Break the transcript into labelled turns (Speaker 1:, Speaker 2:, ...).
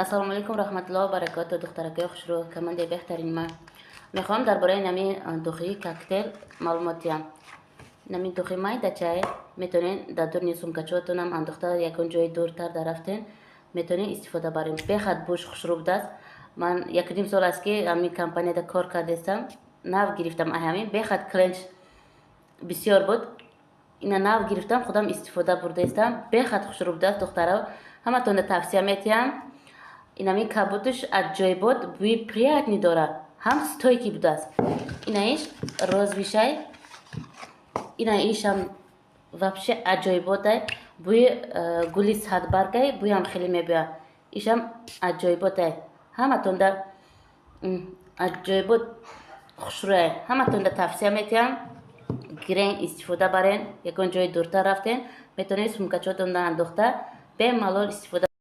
Speaker 1: Ассалому алайкум, раҳматуллоҳ баракату, духтаракои хушрӯ, командаи беҳтарини ман. Мехоҳам дар бораи нами духи коктейл маълумот диҳам. Нами духи майдачай, метавонед дар дуруни сумкачаотонам андохта, ягон ҷои дуртар дар рафтен, метавонед истифода барем. Бехад бӯш хушрӯ будааст. Ман 1,5 сол аст, ки ҳамин компанияда кор кардаистам, нав гирифтам. Ай ҳамин бехад клиент бисёр буд, ина нав гирифтам, худам истифода бурдаистам. Бехад хушрӯ будааст, духтаро, ҳаматонда тавсия метиҳам. Инами кабудаш аҷоибот, бӯи приятный дорад, ҳам стойкий будааст. Инаиш розовый шай, ина ишам вообще аҷоиботай, бӯи гули садбаргай, бӯям хеле мебояд. Ишам аҷоиботай, ҳаматонда аҷоибот хушрӯяй, ҳаматонда тавсия метиҳам, гирен, истифода барен. Ягон ҷои дуртар рафтен, метавонед сумкачаотонда андохта, бемалол истифода.